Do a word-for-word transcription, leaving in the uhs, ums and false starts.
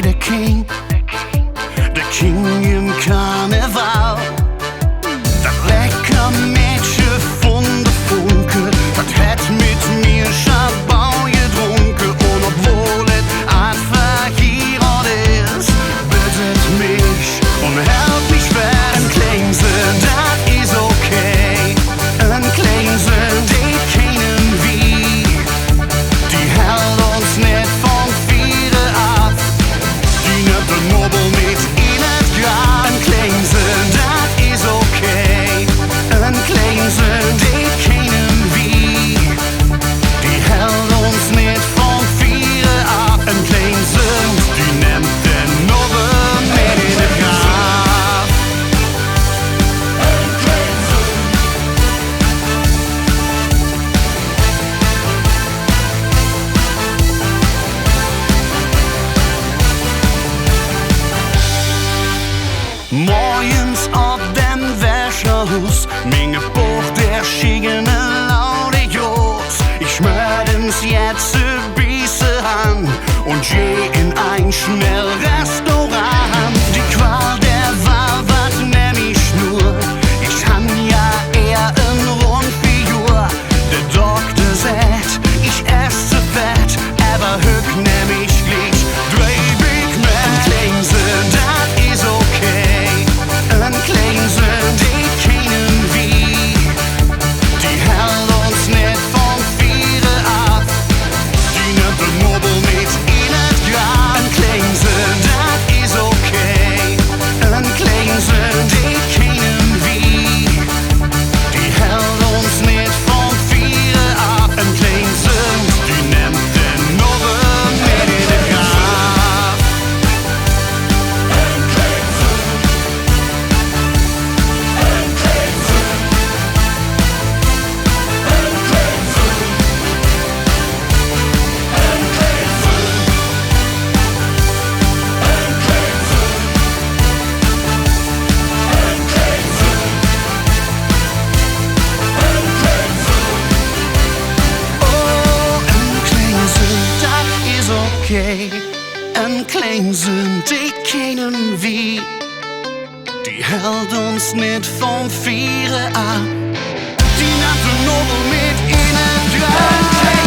Der King, der King em Karneval. Dat lecker Mädche vun der Funke, dat hät met mir Schabau gedrunke. Un obwohl et aad verhierodt es, bedd et mich un häld mich fass. En Kleinsöhn, dat es okay. En Kleinsöhn, dä deit keinem wih. Die häld uns nit vum Fiere av. Die nömmt der Nobel met en et Grav. En Kleinsöhn, dat es okay. En Kleinsöhn, dä deit keinem wih. Die häld uns nit vum Fiere av. En Kleinsöhn, die nömmt der Nobel met en et Grav. Morgens op dem Wäscherhuus, minge Bauch, dä sching en laude Jooß. Ich mööt ens jetz e bessche han un geh en e schnell Restaurant. Die Qual der Wahl, wat nemm ich nor? Ich han jo ehr en rund Figur. Der Dokter säht, ich ess ze fett, ävver hügg nemm ich glich drei Big Mac. En Kleinsöhn, dat es okay. En Kleinsöhn, dä deit keinem wih. Die häld uns nit vum Fiere av. Die nömmt der Nobel met en et Grav. En Kleinsöhn, dat es okay. En Kleinsöhn, dä deit keinem wih. Die häld uns nit vum Fiere av. En Kleinsöhn, die nömmt der Nobel met en et Grav. Oh, en Kleinsöhn, dat es okay. En Kleinsöhn, dä deit keinem wih. Die häld uns nit vum Fiere av. Die nömmt der Nobel met en et Grav.